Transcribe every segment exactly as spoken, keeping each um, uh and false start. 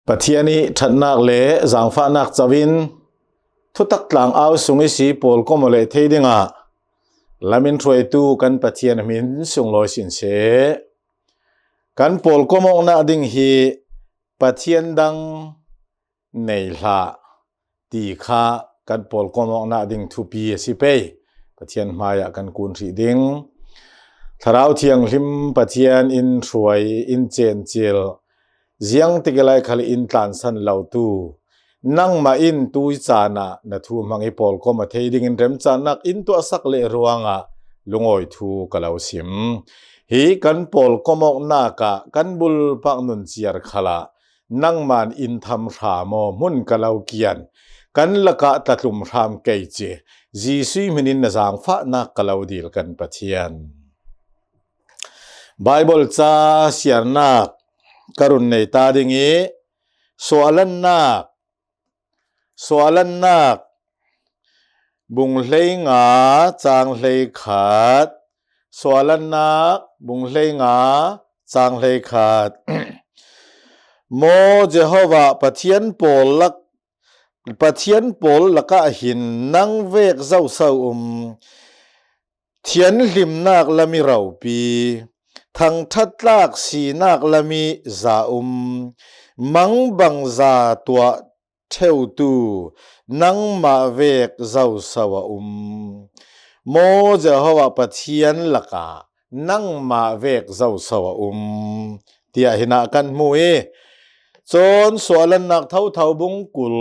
Pathian i thatnak le zangfahnak covin thutak tlang au sung i si pawl kom aw leh thei dingah lamin hruaitu kan Pathian min sunglawi sin seh. Kan pawl kom awknak ding hi Pathian dang nei hlah ti kha kan pawl kom awknak ding thupi a si pei. Pathian hmaiah kan kun hrih ding. Thlarau Thianghlim Pathian in hruai, in cencil, ziang tik i lai khal in tlansan lotu nangmah in tui caan ah na thu hmang i pawl kom aw thei dingin remcannak in tuahsak leh ruangah lungawi thu ka lo sim. Hi kan pawl kom awknak ah kan bulpak nun ciar khalah nangman in tham hram aw, hmun ka lo kian, kan lakah tlatlum hram kei ci. Jesuh hmin in na zangfahnak ka lo dil kan Pathian. Baibal ca siarnak ka run nei ta ding i, Suahlannak, Suahlannak, bung hleinga, cang hleikhat, Suahlannak, bung hleinga, cang hleikhat. Maw Jehovah, Pathian pawl lak, Pathian pawl lakah hin nang vek zoso um, thianhlimnak lam i ropi, thangṭhat tlak sinak lam i za um, mangbangza tuah ṭheutu nangmah vek zoso a um. Maw Jehovah, Pathian lakah nangmah vek zoso a um, tiah hinah kan hmu i, cun Suahlannak thotho bung kul,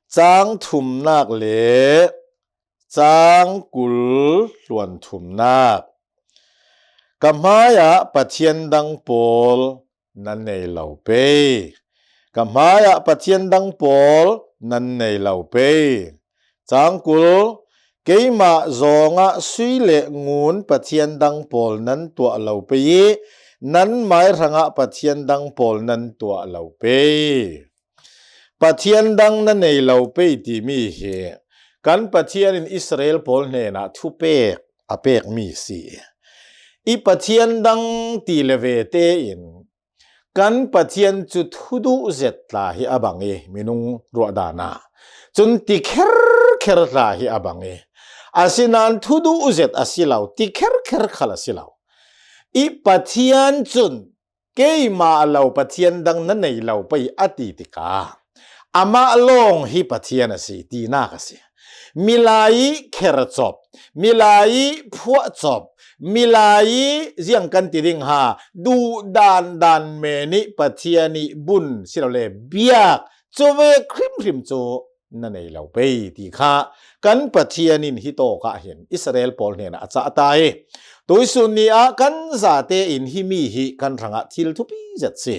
cang thumnak le cang kul hluan thumnak. Ka hmaiah pathian dang pawl nan nei lo pei. Ka hmaiah pathian dang pawl nan nei lo pei. Cang kul, keimah zawngah sui le ngun pathian dang pawl nan tuah lo pei i, nan mai hrangah pathian dang pawl nan tuah lo pei. Pathian dang na nei lo pei timi hi kan Pathian in Israel pawl hnenah thupek a pekmi si. I pathian dang ti le ve tein kan Pathian cu thuduh zet tla hi a bang i, minung ruahdan ah cun ti kherkher tla hi a bang i, asinain thuduh zet a si lo, ti kherkher khal a si lo. I Pathian cun keimah lo pathian dang na nei lo pei a ti tikah amah lawng hi Pathian a si tinak a si. Milai i kher cop, milai i phuah cop, milai i ziang kan ti ding ha, duh dan dan men i Pathian i bun si lo le biak cuvek hrimhrim cu na nei lo pei ti kha kan Pathian in hi tawk ah hin Israel pawl hnenah a cah ta i, tuisun ni ah kan zate in himi hi kan hrangah thil thupi zet si.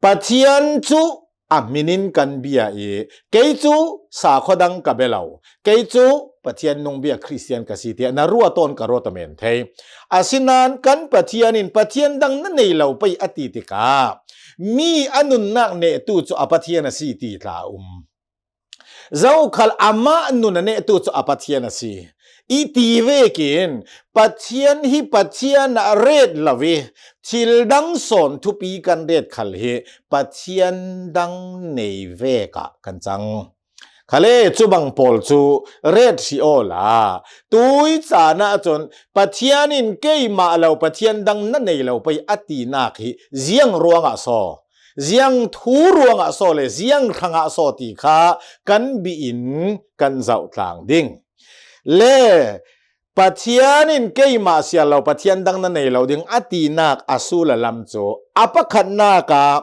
Pathian cu a hmin in kan bia i, kei cu sakhuadang ka bia lo, kei cu Pathian nungbia Khristian ka si tiah na ruat tawn ka ruat a men thei. Asinain kan Pathian in pathian dang na nei lo pei a ti tikah mi a nunnak nehtu cu a pathian a si ti tla a um. Zokhal amah nun a nehtu cu a pathian a si i ti vekin Pathian hi Pathian a ret lo i thil dang sawn thupi kan ret khal hi pathian dang nei vek ah kan cang. Khale cu bang pawl cu ret hrih awla tui caan ah cun Pathian in keimah lo pathian dang na nei lo pei a tinak hi ziang ruangah saw, ziang thu ruangah saw le ziang hrangah saw ti kha kan bi in kan zoh tlang ding. Le Pathian in keimah siar lo pathian dang na nei lo ding a tinak a sul a lam cu a pakhatnak ah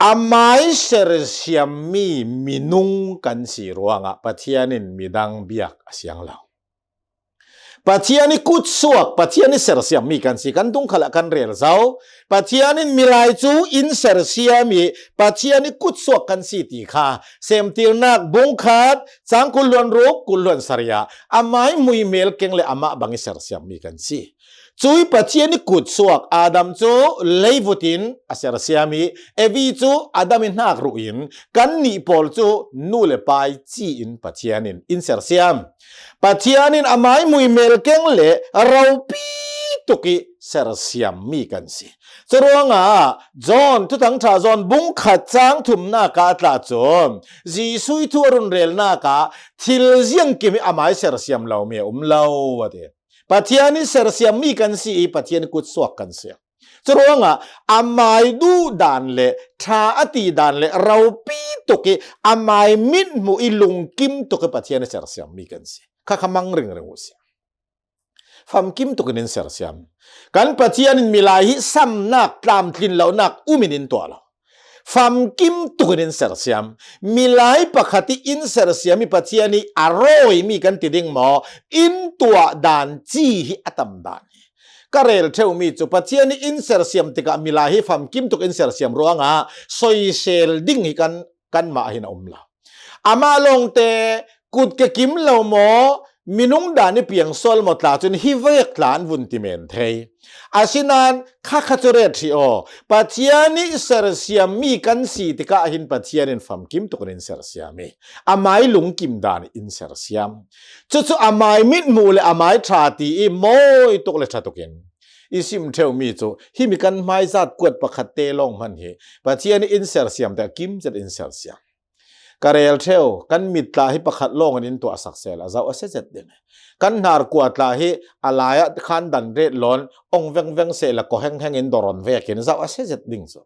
a mai sersiammi minung kan si ruangah Pathian in midang biak a siang lo. Pathian i kutsuak, Pathian i sersiammi kan si, kan dungkhal ah kan rel zo. Pathian in milai cu in sersiam i Pathian i kutsuak kan si ti kha Semtilnak bungkhat cang kul hluan ruk, kul hluan sarih ah amai hmui mel keng le amah bang i sersiammi kan si. Cui Pathian i kutsuak Adam cu leivut in a sersiam i Evi cu Adam i hnak ruh in kannih pawl cu nu le pa i ci in Pathian in in sersiam. Pathian in amai hmui mel keng le ropi tuk i sersiam mi kan si. Curuangah John, Thuthang ṭha John bung khat cang thumnak ah a tla cun Jesuh thu a run relnak ah thil ziangkim hi amai sersiam lomi a um lo a ti. Pathian ih sersiam mi kan si ih Pathian ih kutsuak kan si. Curuangah amai duh dan le ṭha a ti dan le ropi tuk ih amai mithmuh ih lungkim tuk ih Pathian ih sersiam mi kan si. Kha kha mang ringring uh si. Famkim tukin in sersiam. Kan Pathian in milai hi samnak, tlamtlin lonak um in in tuah lo. Famkim tukin in sersiam. Milai pakhat ih in sersiam ih Pathian ih a rawi mi kan ti ding maw? In tuah dan ci hi a tam dan hi. Ka rel ṭheu mi cu Pathian ih in sersiam tikah milai hi famkim tuk in sersiam ruangah soisel ding hi kan, kanmah hin a um lo. Amah lawngte kut ka kim lo maw, minung dan ih piang sual maw tla cun hi vek tla an vun ti men thei. Asinain kha kha cu ret hrih aw, Pathian ih sersiam mi kan si tikah hin Pathian in famkim tukin in sersiam ih amai lungkim dan in sersiam. Cucu amai mithmuh le amai ṭha ti ih mawi tuk le ṭha tukin i sim ṭheu mi cu himi kan hmaizat kuat pakhat te lawng hman hi Pathian ih in sersiam te a kim zet in sersiam. Ka rel ṭheu, kan mit tla hi pakhat lawngin in tuahsak sehla zoh a si zet ding. Kan hnar kua tla hi a lai ah khan dan ret lawn ong vengveng sehla kaw hengheng in dawron vekin zoh a si zet ding cu.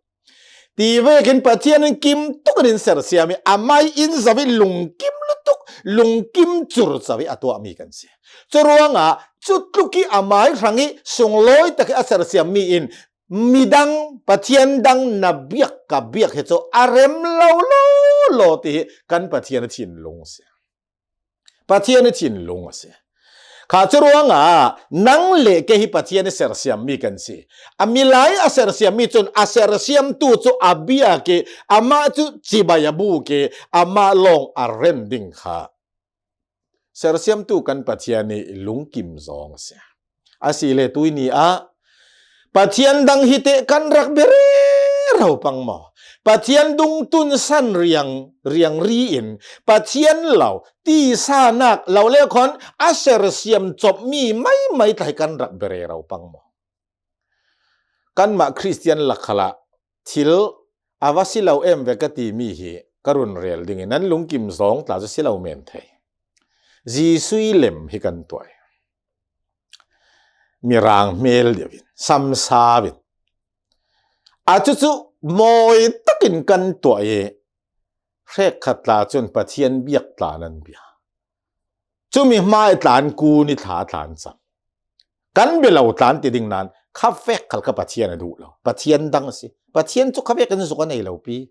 Ti vekin Pathian in kim tukin in sersiam ih amai in zoh ih lungkim lutuk, lungkim curco ih a tuahmi kan si. Curuangah cutluk ih amai hrang ih sunglawi tak ih a sersiam mi in midang, Pathian dang na biak ka biak hi cu a rem lo law law ti hi kan Pathian ih thinlung a si. Pathian ih thinlung a si. Kha curuangah nang le kei hi Pathian ih sersiam mi kan si. A milai a sersiam mi cun a sersiamtu cu a biak ih amah cu cibai a buk ih amah lawng a rem ding kha sersiamtu kan Pathian ih lungkim zawng a si. Asile tuini ah Pathian dang hi teh kan rak bia rero pang maw? Pathian dungtun san riang, riangri in Pathian lo, tisa nak lo le khawn a sersiam copmi maimai tla hi kan rak bia rero pang maw? Kanmah Khristian lakkhalah thil a va si lo em ve ka timi hi ka run rel dingin nan lungkim zawng tla cu si lo men thei. Jesuh ih lem hi kan tuah ih mirang hmel deuh in, samsau in, a cucu mawi takin kan tuah ih hrekkhat tla cun Pathian biak tla nan bia. Cumi hmai tla an kun ih thla tla an cam. Kan bia lo tla an ti ding nan kha vek khal kha Pathian a duh lo. Pathian dang a si. Pathian cu kha vekin zuk a nei lo pi.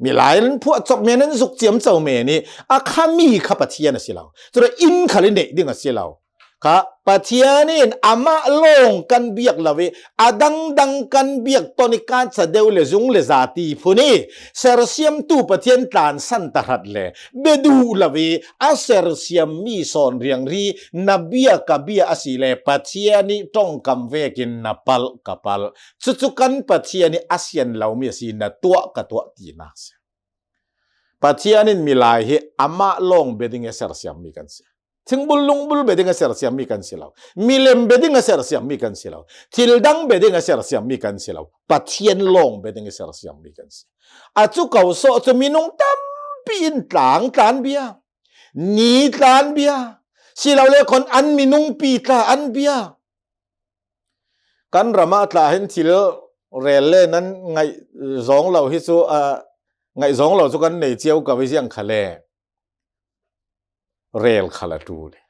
Milai an phuah cop men, an zuk ciamco men ih a khami kha Pathian a si lo. Cule in khal i neih ding a si lo. Kha Pathian in amah lawng kan biak lo ih a dangdang kan biak ton ih kansa deuh le zung le za ti phun ih sersiamtu Pathian tlansan tahrat le bia duh lo ih a sersiam mi sawn riangri na bia ka bia asile Pathian ih ṭongkam vekin na palh ka palh. Cucu kan Pathian ih a sian lomi a si, na tuah ka tuah tinak si. Pathian in milai hi amah lawng bia ding ih a sersiam mi kan si. Thingbul lungbul bia ding a sersiam mi kan si lo. Milem bia ding a sersiam mi kan si lo. Thil dang bia ding a sersiam mi kan si lo. Pathian lawng bia ding a sersiam mi kan si. A cu ko sawh cu minung tampi in tlang tla an bia, ni tla an bia, si lo le khawn an minungpi tla an bia. Kan ram ah tla hin thil rel le nan ngaih zawng lo hi cu, a, ngaih zawng lo cu kan nei cio ko ih ziang khale rel khal a ṭul ih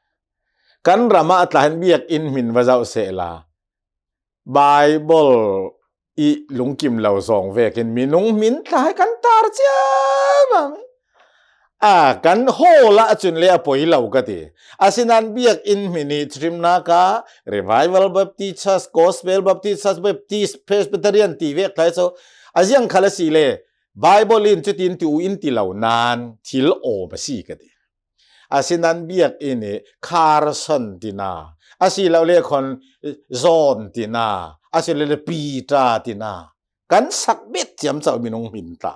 kan ram ah tla hin biakinn hmin va zoh sehla Baibal ih lungkim lo zawng vekin minung hmin tla hi kan tar cia mah. A kan hawl ahcun le a poi lo ka ti. Asinain biakinn hmin ih ṭhimnak ah Revival Baptist Church, Gospel Baptist Church, Baptist Presbyterian ti vek tla hi cu a ziang khal asile Baibal in cutin ti uh in ti lo nan thil awm a si ka ti. Asinain biakinn ih Carson tina, a si lo le khawn John tina, a si lo le Peter tina kan sak bet ciamco minung hmin tla.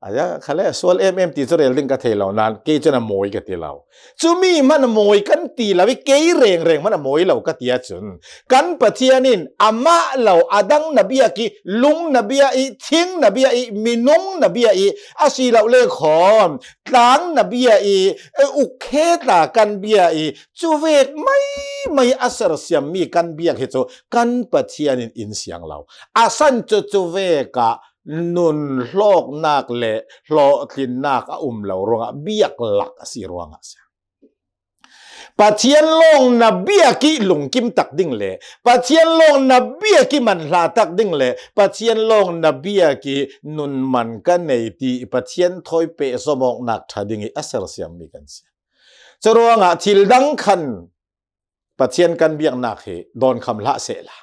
Aia, khale, sual em em ti cu rel ding ka thei lo nan, kei cun a mawi ka ti lo. Cumi hman a mawi kan ti lo i, kei rengreng hman a mawi lo ka ti ahcun, kan Pathian in amah lo a dang na biak i, lung na biak i, thing na biak i, minung na biak i, asilole khawn tlang na biak i, e, ukhe tla kan biak i, cuvek mai mai a sersiammi kan biak hi cu kan Pathian in in siang lo. A san cu cuvek ah nun hlawknak le hlawhtlinnak a um lo ruangah biak lak a si ruangah a si. Pathian lawng na biak i lungkim tak ding le Pathian lawng na biak i manhla tak ding le Pathian lawng na biak i nun man ka nei ti i Pathian thawi pehzom awknak ṭha ding i a sersiammi kan si. Curuangah thil dang khan Pathian kan biaknak hi dawnkham hlah sehla.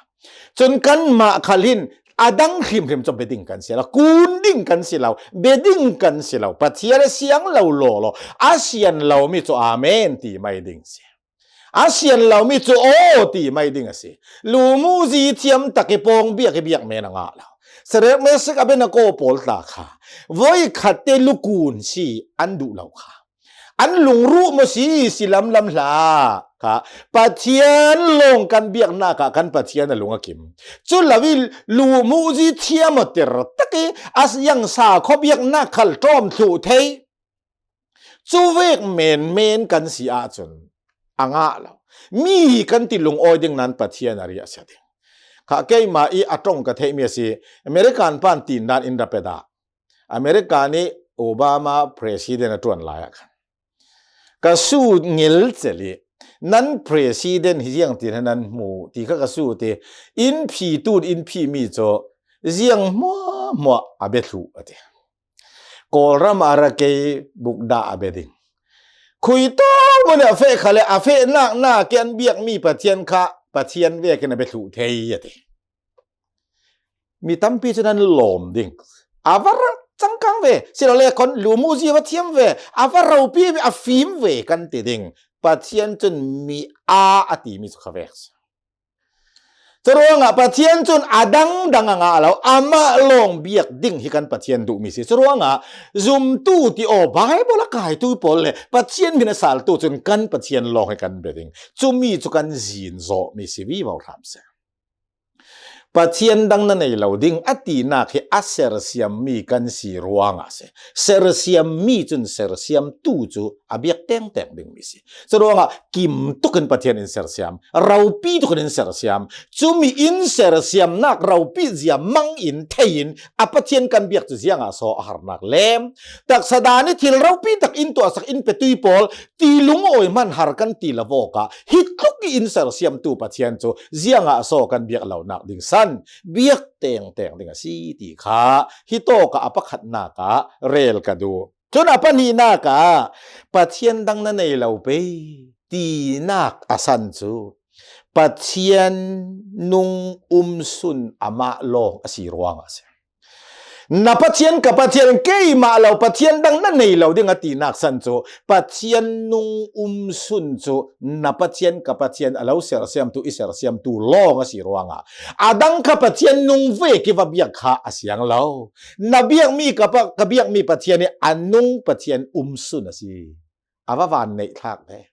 Cun kanmah khal hin a dang hrimhrim cu bia ding kan si lo, kun ding kan si lo, bia ding kan si lo. Pathian a siang lo lawlaw, a sian lomi cu amen ti mai ding si. A sian lomi cu aw ti mai ding a si. Lumuzi thiam tak i pawng biak i biak men a ngah lo. Sadrak, Mesak, Abednego pawl tla kha voi khat te lukun si an duh lo kha. An lungruh maw si, si lamlam hlah kha. Pathian lawng kan biaknak ah kan Pathian a lung a kim. Cu lo i lumuzi thiam aw ter tak i a siangsa khaw biaknak khal ṭawm thluh thei. Cuvek menmen kan si ahcun a ngah lo. Mi kan ti lungawi ding nan Pathian a riahsia ding. Kha keimah i a ṭong ka theihmi a si. American pan tin dan in ra pe dah. America nih Obama president a ṭuan lai ah khan ka sut ngilcel i, nan president hi ziang tin nan hmu ti kha ka sut i, in phi tun in phimi cu ziang hmuahhmuah a bia thluh a ti. Kawlram a ra kei buk dah a bia ding. Khui tawk mun a feh khale a fehnak na ke an biakmi Pathian kha Pathian vekin a bia thluh thei a ti. Mi tampi cun an lawm ding. A va ra cangkang ve, silole kon lumuzi va thiam ve, a va ropi ve, a fim ve kan ti ding. Pathian cun mi a a timi cu kha vek si. Curuangah Pathian cun a dangdang a ngah lo, amah lawng biak ding hi kan Pathian duhmi si. Curuangah zumtu ti aw, Baibal a kaitu pawl le Pathian min a saltu cun kan Pathian lawng hi kan bia ding. Cumi cu kan zin zawhmi si vivo hram si. Pathian dang na nei lo ding a tinak hi a sersiammi kan si ruangah si. Sersiammi cun sersiamtu cu a biak tengteng dingmi si. Curuangah kim tukin Pathian in sersiam, ropi tukin in sersiam, cumi in sersiamnak ropi zia mang in thei in a Pathian kan biak cu ziangah so a harnak lem. Taksa dan i thil ropi tak in tuahsak in petui pawl ti lungawi hman har kan ti lo vawk ah hi tluk i in sersiamtu Pathian cu ziangah so kan biak lonak ding san biak tengteng ding a si ti kha hi tawk ah a pakhatnak ah rel ka duh. Cun a pahnihnak ah Pathian dang na nei lo pei tinak a san cu Pathian nung um sun amah lawng a si ruangah a si. Na Pathian ka Pathian, keimah lo Pathian dang na nei lo ding a tinak san cu Pathian nung um sun cu na Pathian ka Pathian a lo sersiamtu i sersiamtu lawng a si ruangah a dang kha Pathian nung vek i va biak kha a siang lo. Na biakmi ka pa-, ka biakmi Pathian i a nung Pathian um sun a si. A va van neih thlak ve.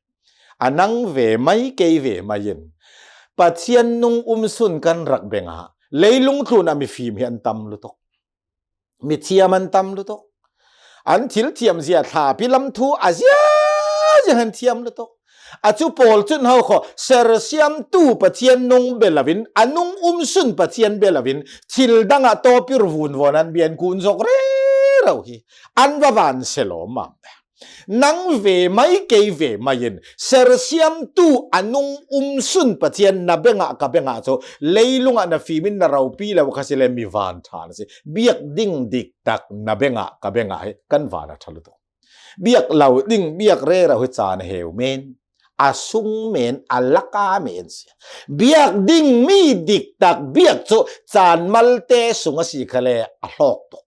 A nang ve mai, kei ve mai in Pathian nung um sun kan rak beng ah leilung tlun ah mifim hi an tam lutuk. Mithiam an tam lutuk. An thil thiam zia thlapi lam thu a ziazia an thiam lutuk. A cu pawl cun ho kho, sersiamtu Pathian nung bia lo in, a nung um sun Pathian bia lo in, thil dang ah tawpir vun vawn an bia an kun zok rero hi an va van se lawmmam. Nang ve mai, kei ve mai in sersiamtu a nung um sun Pathian na beng ah ka beng ah cu leilung ah na fim in na ropi lo kha si le mi van ṭha na si. Biak ding dik tak na beng ah ka beng ah hi kan van a ṭha lutuk. Biak lo ding biak rero hi caan a heu men, a sung men, a laka men si. Biak ding mi dik tak biak cu caan malte sung a si kha le a hlawk tuk.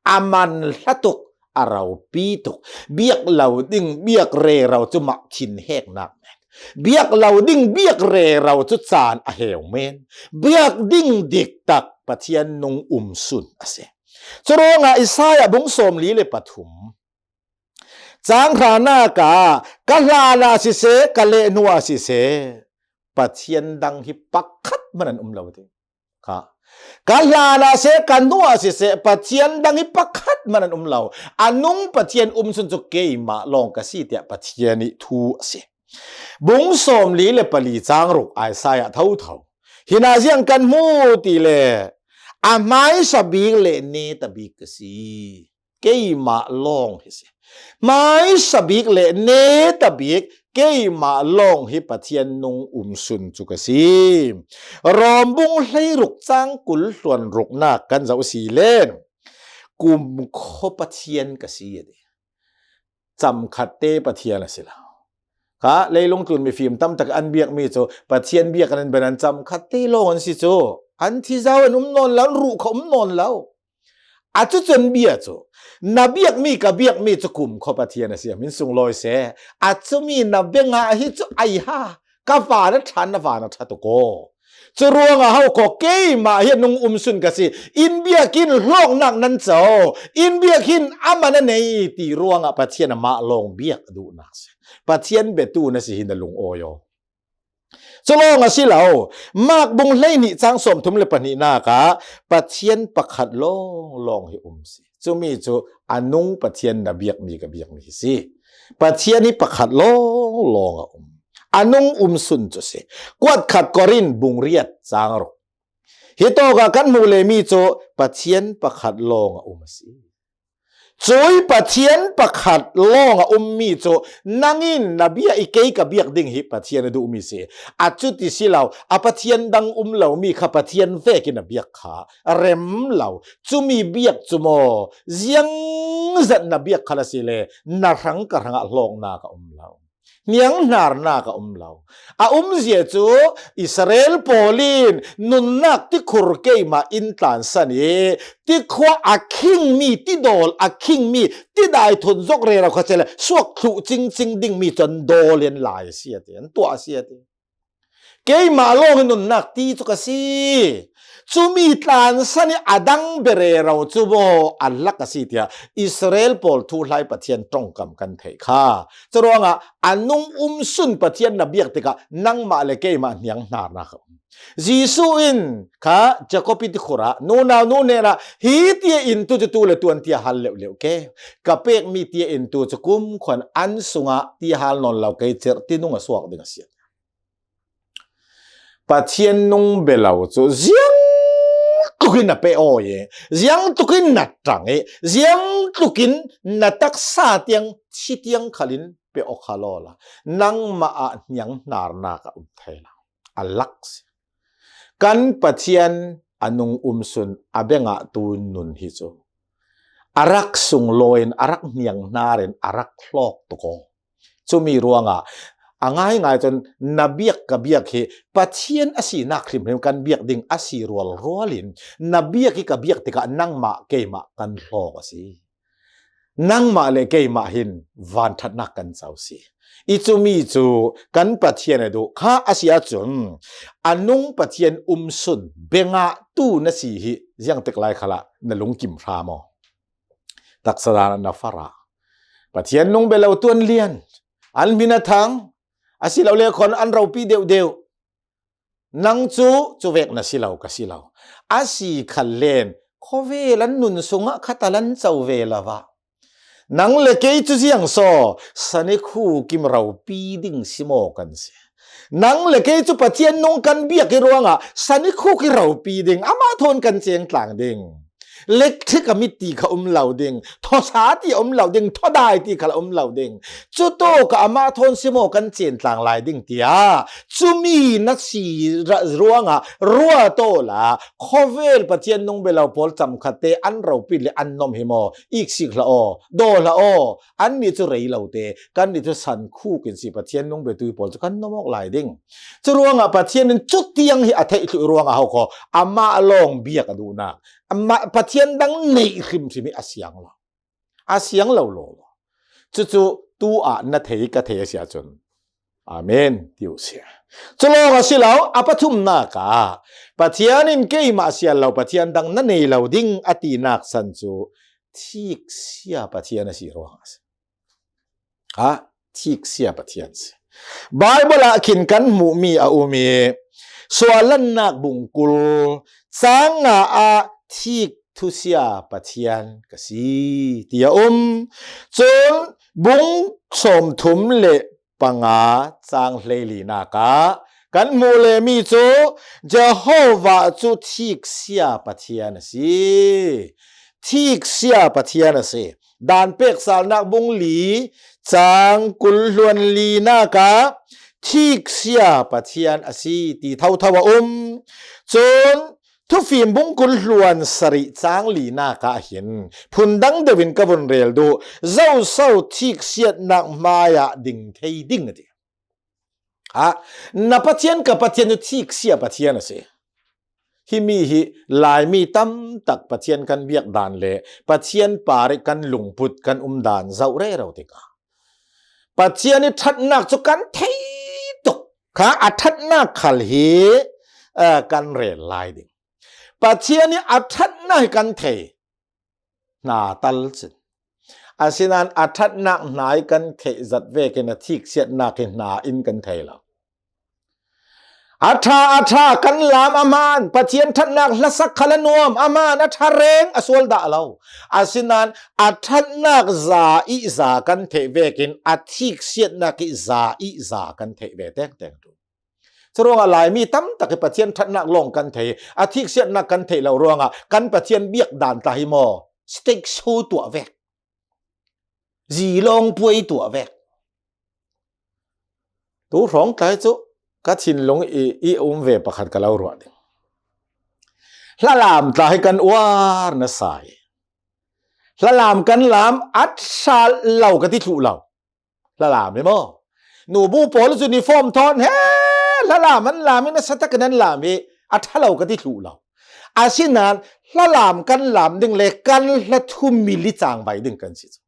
A man hla tuk, a ropi tuk. Biak lo ding biak rero cu mah thinheknak men. Biak lo ding biak rero cu caan a heu men. Biak ding dik tak Pathian nung um sun a si. Curuangah Isaiah bung sawmli le pathum, cang hranak ah, ka hlan ah siseh, ka lehnuah siseh, Pathian dang hi pakhat man an um lo ti kha. Ka hlan ah siseh, ka nuah siseh, Pathian dang hi pakhat man an um lo. A nung Pathian um sun cu keimah lawng ka si, tiah Pathian ih thu a si. Bung sawmli le pali cang ruk Isaiah thotho. Hinah ziang kan hmu ti le, a hmaisa bik le neta bik ka si. Keimah lawng hi si. Hmaisa bik le neta bik keimah lawng hi Pathian nung um sun cu ka si. Rom bung hleiruk cang kul hluan ruknak kan zoh si len, kumkhua Pathian ka si a ti. Camkhatte Pathian a si lo. Kha leilung tlun mifim tamtak an biakmi cu Pathian biak an ben an camkhatte lawng an si cu. An thi zau an um nawn lo, an ruh kha um nawn lo. A cucun bia cu, na biakmi, ka biakmi cu kumkhua Pathian a si, a min sunglawi seh. A cumi na bengah hi cu ai ha, ka van a ṭha, na van a ṭha tuk aw. Cu ruangah ho khaw, keimah hi a nung um sun ka si, in biak in hlawknak nan co, in biak hin a man a nei ti ruangah Pathian amah lawng biak a duhnak si. Pathian biatu na si hi na lungawi aw. Cu lawng a si lo. Mark bung hleihnih cang sawmthum le pahnihnak ah Pathian pakhat lawnglawng hi um si. Cumi cu a nung Pathian na biakmi, ka biakmi hi si. Pathian hi pakhat lawnglawng a um. A nung um sun cu si. Kuatkhat Korin bung riat cang ruk. Hitawkah kan hmuh lemi cu Pathian pakhat lawng a um a si. Cui Pathian pakhat lawng a ummi cu nang in na bia i, kei ka biak ding hi Pathian a duhmi si. A cuti si lo, a Pathian dang um lomi kha Pathian vekin a biak kha a rem lo. Cumi biak cu maw, ziangzat na biak kha la si le, na hrang ka hrangah hlawknak a um lo. Hnianghnarnak a um lo. A umzia cu Israel pawl in nunnak tikhur keimah in tlansan i, tikhua a khingmi, tidawl a khingmi, tidai thun zok rero kha cele, suak thluh cingcing dingmi cu an dawl in lai a si a ti, an tuah a si a ti. Keimah lawng hi nunnak ti cu ka si. Cumi tlansan i a dang bia rero cu maw a lak a si, tiah Israel pawl thuhlai Pathian ṭongkam kan theih kha. Curuangah a nung um sun Pathian na biak tikah nangmah le keimah hnianghnarnak a um. Jesuh in kha Jacob i tikhur ah, nunau nu hnenah, hi tia in tu cu tu le tu an tia hal leuhleuh ke. Ka pekmi tia in tu cu kumkhuan an sungah tia hal nawn lo, kei cirh tinung a suak ding a si. Pathian nung bia lo cu ziangtlukin na pe aw i, ziangtlukin na ṭang i, ziangtlukin na taksa tiang thi tiang khalin pe aw kha lawla, nangmah ah hnianghnarnak a um thei lo. A lak si. Kan Pathian a nung um sun a bengah tu nun hi cu a rak sunglawi in, a rak hnianghnar in, a rak hlawk tuk aw. Cumi ruangah a ngaingai cun na biak ka biak hi Pathian a sinak hrimhrim kan biak ding a si rualrual in, na biak hi ka biak tikah nangmah keimah kan hlawk a si. Nangmah le keimah hin vanṭhatnak kan co si. I cumi cu kan Pathian a duh kha a si ahcun, a nung Pathian um sun bengah tu na si hi ziangtik lai khalah na lungkim hram aw. Taksa dan na farah. Pathian nung bia lo tuan lian, an hmin a thang, a si lo le khawn an ropi deuhdeuh. Nang cu cuvek na si lo, ka si lo. A si khal len, khawvel an nun sungah khatal an co ve lo ah. Nang le kei cu ziang saw, sanikhu kim ropi ding si maw kan si. Nang le kei cu Pathian nung kan biak i ruangah sanikhu ki ropi ding, amah thawn kan cengtlang ding. Electric a mit ti kha um lo ding, thawsa ti a um lo ding, thawdai ti kha a um lo ding. Cu tawk ah amah thawn si maw kan cengtlang lai ding tiah, cumi na si ra-, ruangah rua tawla, khawvel Pathian nung bia lo pawl camkhatte an ropi le an nom hi maw, iksik hlah aw, daw hlah aw. Annih cu rei lo te, kannih cu sankhuk in si, Pathian nung biatu pawl cu kan nom awk lai ding. Curuangah Pathian in cutiang hi a theih thluh ruangah ho khaw, amah lawng biak a duhnak, amah Pathian dang neih hrimhrim hi a siang lo. A siang lo law. Cucu tu ah na thei, ka thei a si ahcun, Amen ti uh si. Culawng a si lo, a pathumnak ah Pathian in keimah sial lo Pathian dang na nei lo ding a tinak san cu thiksia Pathian a si ruangah a si. Ha, thiksia Pathian si. Baibal ah khin kan hmuhmi a um i, Suahlannak bungkul cang nga ah thik thusia Pathian ka si, ti a um. Cun bung sawmthum le panga cang hleilinak ah kan hmuh lemi cu Jehovah cu thiksia Pathian a si. Thiksia Pathian a si. Dan peksalnak bung li cang kul hluan linak ah thiksia Pathian a si ti thotho a um. Cun Thufim bung kul hluan sarih cang linak ah hin phundang deuh in ka vun rel duh, zoso thiksiatnak hmaiah ding thei ding a ti. Ah, na Pathian ka Pathian cu thiksia Pathian a si. Himi hi Laimi tam tak Pathian kan biak dan le Pathian par i kan lungput kan um dan zoh rero tikah Pathian i ṭhatnak cu kan thei tuk kha, a ṭhatnak khal hi, eh, kan rel lai ding. Pathian i a ṭhatnak hi kan thei hna tal cin. Asinain a ṭhatnak hna i kan theih zat vekin a thiksiatnak hi hna in kan thei lo. A ṭha, a ṭha kan lam a hmaan, Pathian ṭhatnak hlasak khal a nuam a hmaan, a ṭha reng a sual dah lo. Asinain a ṭhatnak za i za kan theih vekin a thiksiatnak i za i za kan theih ve tengteng ṭul. Curuangah Laimi tam tak i Pathian ṭhatnak lawng kan thei, a thiksiatnak kan theih lo ruangah kan Pathian biak dan tla hi maw, stage show tuah vek, zilawng puai tuah vek. Tu hrawng tlai cu ka thinlung i, i um ve pakhat ka lo ruah ding. Hlalam tla hi kan uar nasa i, hlalam kan lam a ṭha lo ka ti thluh lo. Hlalam hi maw? Nubu pawl cu uniform thawn he hlalam an lam i nasa takin an lam i a ṭha lo ka ti thluh lo. Asinain hlalam kan lam ding le kan hla thumil i cangvai ding kan si cu.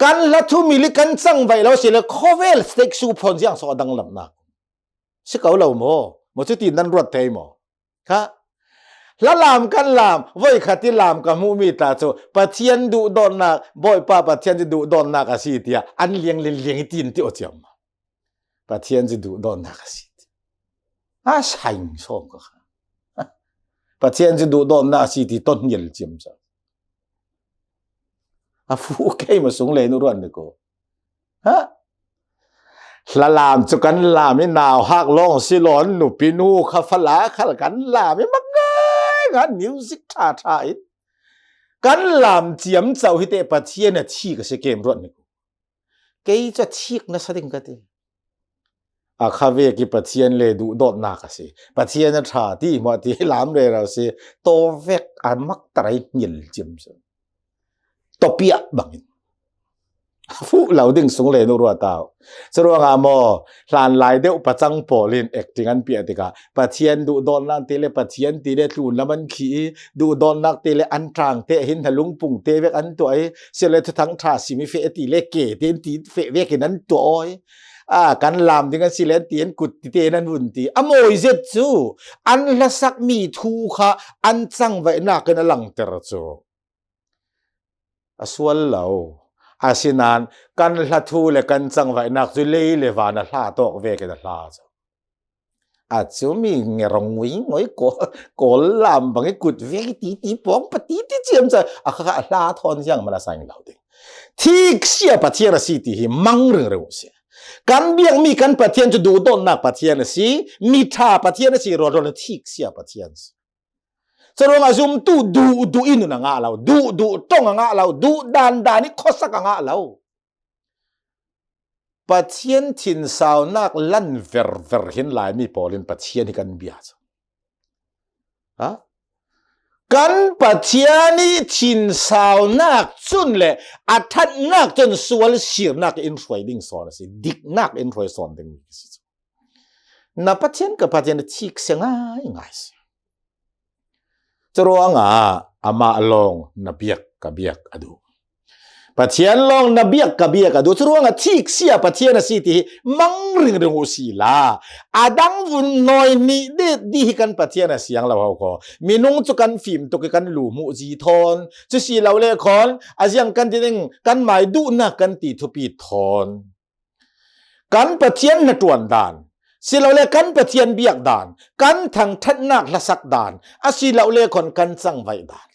Kan hla thumil i kan cangvai lo si le khawvel stage show phawn ziang so a danglamnak. Si ko lo maw? Maw cuti nan ruat thei maw? Kha, hlalam kan lam, voikhat i lam ka hmuhmi tla cu Pathian duhdawtnak, Bawipa Pathian cu duhdawtnak a si tiah an liang le liang i tin ti aw ciam. Pathian cu duhdawtnak a si ti. A saing sawm ka kha. Pathian cu duhdawtnak a si ti ton hnial ciam ca. A fu keimah sung le nu ruat ni ko. Ha? Hlalam cu kan lam i nauhak lawng si lawn nupi nu kha fala khal kan lam i mak ngaingai music ṭha ṭha in kan lam ciamco hi te Pathian a thik a si kem ruat ni ko. Kei cu a thik nasa ding ka ti. A kha vek i Pathian le duhdawtnak a si. Pathian a ṭha ti hmuah ti lam rero si. Taw vek a maktarai hnial ciam si. Taw piah bangin. A fuh lo ding sung le nu ruat au. Curuangah maw, hlanlai deuh pacang pawl in acting an piah tikah Pathian duhdawtnak ti le Pathian ti le tlunlam an khih i, duhdawtnak ti le an ṭang te hin hna lungpung te vek an tuah i, si le thuthang ṭha sim i feh ti le ke te in ti feh vekin an tuah aw i. A, kan lam ding an si le an ti an kut ti te in an vun ti. A mawi zet cu an hlasakmi thu kha an cangvaihnak in a langter cu a sual lo. Asinain kan hla thu le kan cangvaihnak cu lei le van a hla tawk vekin a hla cu. A cu mi ngerong ngui ngoi kawl, kawl lam bang i kut vek i ti ti pawng pa ti ti ciam ca a kha a hla thawn ziang man a sang lo ding. Thiksia Pathian a si ti hi mang ringring uh si. Kan biakmi kan Pathian cu duhdawtnak Pathian a si, mi ṭha Pathian a si, rualrual in thiksia Pathian a si. Curuangah zumtu duhduh i nun a ngah lo, duhduh ṭong a ngah lo, duh dandan i khuasak a ngah lo. Pathian thinsaunak lan verver hin Laimi pawl in Pathian hi kan bia cu. Ha? Kan Pathian i thinsaunak cun le a ṭhatnak cun sual sirnak in hruai ding sawn a si, diknak in hruai sawn ding mi a si cu. Na Pathian ka Pathian a thiksia ngaingai si. Curuangah amah lawng na biak ka biak a duh. Pathian lawng na biak ka biak a duh, curuangah thiksia Pathian a si ti hi mang ringring uh sila, a dang vun nawi nih det dih hi kan Pathian a siang lo ho khaw. Minung cu kan fim tuk i kan lu hmuh zi thawn, cu si lo le khawn a ziang kan ti ding, kan mai duhnak kan ti thupi thawn. Kan Pathian hnaṭuan dan, si lo le kan Pathian biak dan, kan thangṭhatnak hlasak dan, a si lo le khawn kan cangvaih dan.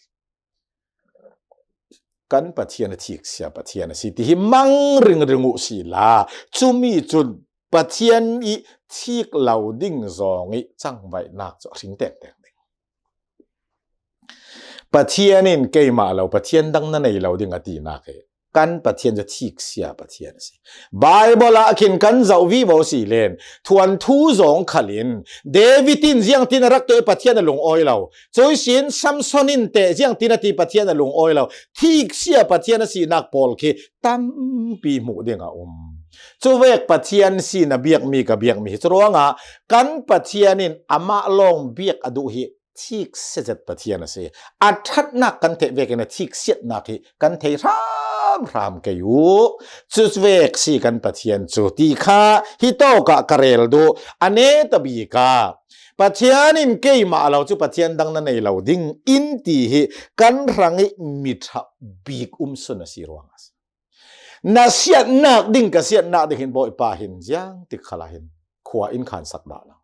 Kan Pathian a thiksia Pathian a si ti hi mang ringring uh sila, cumi cun Pathian i thik lo ding zong i cangvaihnak cu a hring tektek ding. Pathian in keimah lo, Pathian dang na nei lo ding a tinak hi kan Pathian cu thiksia Pathian a si. Baibal ah khin kan zoh vivo si len, thuanthu zong khalin David in ziangtin a rak ke Pathian a lungawi lo, cuisin Samson in teh ziangtin a ti Pathian a lungawi lo, thiksia Pathian a sinak pawl khi tampi hmuh ding a um. Cuvek Pathian si na biakmi ka biakmi hi curuangah kan Pathian in amah lawng biak a duh hi thiksia zet Pathian a si. A ṭhatnak kan theih vekin a thiksiatnak hi kan thei hramhram kei uh. Cuvek si kan Pathian cu ti kha hi tawkah ka rel duh. A netabik ah Pathian in keimah lo cu Pathian dang na nei lo ding in ti hi kan hrang i mi ṭha bik um sun a si ruangah a si. Na siatnak ding, ka siatnak ding hin Bawipa hin ziang tik khalah hin khua in khansak dah lo.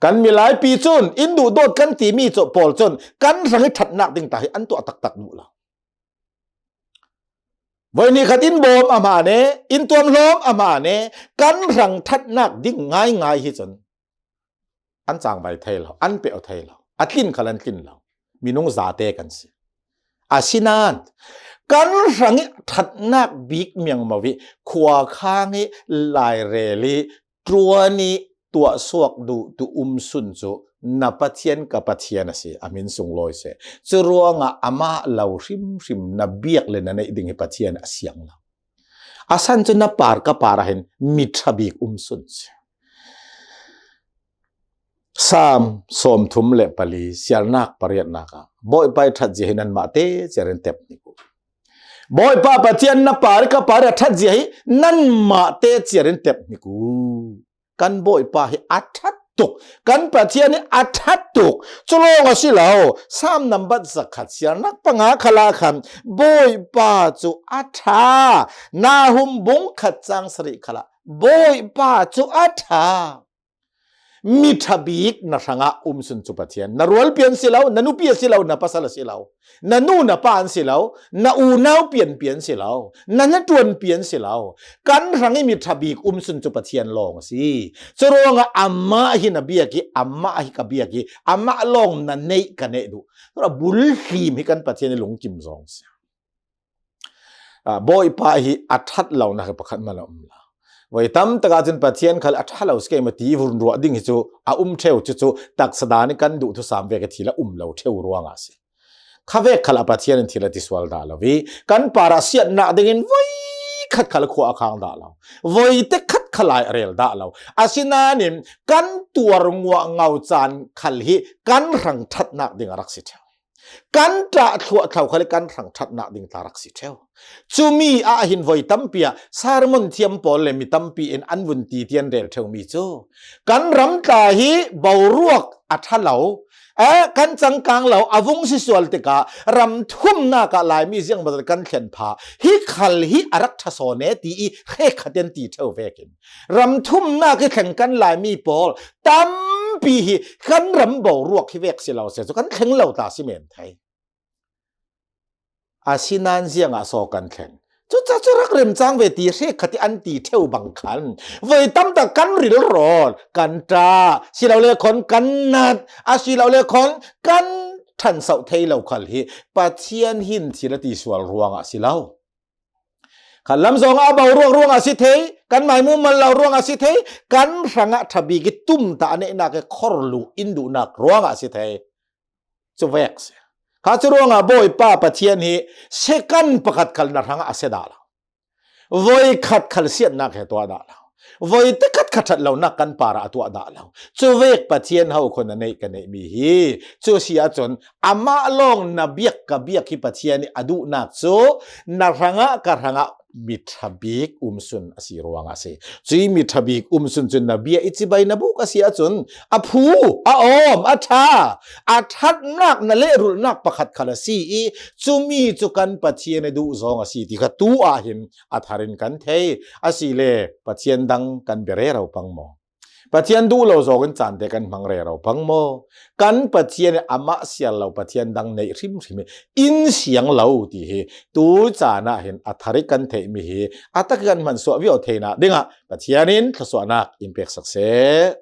Kan milaipi cun in duhdawt kan timi cu pawl cun kan hrang i ṭhatnak ding ta hi an tuah taktak duh lo. Voi ni khat in bawm a hmane, in tuamhlawm a hmane, kan hrang ṭhatnak ding ngaingai hi cun an cangvai thei lo, an peuh thei lo, a tlin khal an tlin lo, minung zate kan si. Asinain kan hrang i ṭhatnak bik miangmo i khua khang i lairel i ṭuan i tuahsuak duh tu um sun cu na Pathian ka Pathian a si, a min sunglawi seh. Curuangah amah lo hrimhrim na biak le na neih ding hi Pathian a siang lo. A san cu na par ka par ah hin mi ṭha bik um sun si. Saam sawmthum le pali, siarnak pariatnak ah, Bawipa i ṭhat zia hi nanmah te ciar in tep hnik uh. Bawipa Pathian na par i ka par i a ṭhat zia hi nanmah te ciar in tep hnik uh. Kan Bawipa hi a ṭhat tuk, kan Pathian hi a ṭhat tuk. Cu lawng a si lo. Saam nambat zakhat, siarnak panga khalah khan Bawipa cu a ṭha. Nahum bung khat cang sarih khalah Bawipa cu a ṭha. Mi ṭha bik na hrangah um sun cu Pathian, na rualpi an si lo, na nupi a si lo, na pasal a si lo, na nu na pa an si lo, na unau pianpi an si lo, na hnaṭuanpi an si lo, kan hrang i mi ṭha bik um sun cu Pathian lawng a si. Curuangah amah hi na biak i, amah hi ka biak i, amah lawng na neih ka neih duh. Tura bulhim hi kan Pathian i lungkim zong si. Ah, Bawipa hi a ṭhat lonak hi pakhat hmanh a um lo. Voi tam takah cun Pathian khal a ṭha lo si keimah ti vun ruah ding hi cu a um ṭheu cucu taksa dan i kan duh thusam vek i thil a um lo ṭheu ruangah a si. Khavek khal ah Pathian in thil a ti sual dah lo i kan parah siatnak dingin voi khat khal khua a khang dah lo. Voi te khat khal ai a rel dah lo. Asinain kan tuar nguah ngau caan khal hi kan hrang ṭhatnak ding a rak si ṭheu. Kan ṭah thluahthlo khal i kan hrang ṭhatnak ding tla rak si ṭheu. Cumi ah hin voi tampi ah sermon thiam pawl le mi tampi in an vun ti tian rel ṭheumi cu kan ram tla hi boruak a ṭha lo, eh, kan cangkang lo a vung si sual tikah ram thumnak ah Laimi ziangbawmh kan thlen phah hi khal hi a rak ṭha sawn e ti i hrekkhat in ti ṭheu vekin ram thumnak i thleng kan Laimi pawl tampi hi kan ram boruak hi vek si lo seh cu kan thleng lo ta si men thei. Asinain ziangah saw kan thlen? Cucaah cu rak remcang ve ti hrekkhat i an ti ṭheu bang khan voi tamtak kan rilrawn, kan ṭah, si lo le khawn kan nat, a si lo le khawn kan ṭhansoh thei lo khal hi Pathian hin thil a ti sual ruangah si lo. Kan lam zongah a boruak ruangah a si thei, kan mai mumal lo ruangah a si thei, kan hrangah ṭha bik i tumtah a neihnak i khorlu in duhnak ruangah a si thei. Cu vek si. Kha cu ruangah Bawipa Pathian hi second pakhat khal na hrangah a si dah lo. Voi khat khal siatnak he tuah dah lo. Voite khat khat that lonak kan parah a tuah dah lo. Cuvek Pathian ho khun a neih ka neih mi hi. Cu si ahcun amah lawng na biak ka biak hi Pathian nih a duhnak cu na hrangah ka hrangah miṭha bik umsun a si ruangah a si. Cui miṭha bik umsun cun na bia i cibai na buk a si ahcun a phu, a awm, a ṭha, a ṭhatnak na lehrulhnak pakhat khal a si i cumi cu kan Pathian i duh zong a si ti kha tu ah hin a thar in kan thei. Asile Pathian dang kan bia rero pang maw? Pathian duh lo zawkin caan te kan hmang rero pang maw? Kan Pathian i amah siar lo Pathian dang neih hrimhrim hi in siang lo ti hi tu caan ah hin a thar i kan theihmi hi a tak i kan hmansuah viau theinak dingah Pathian in thluasuahnak in pek sak seh.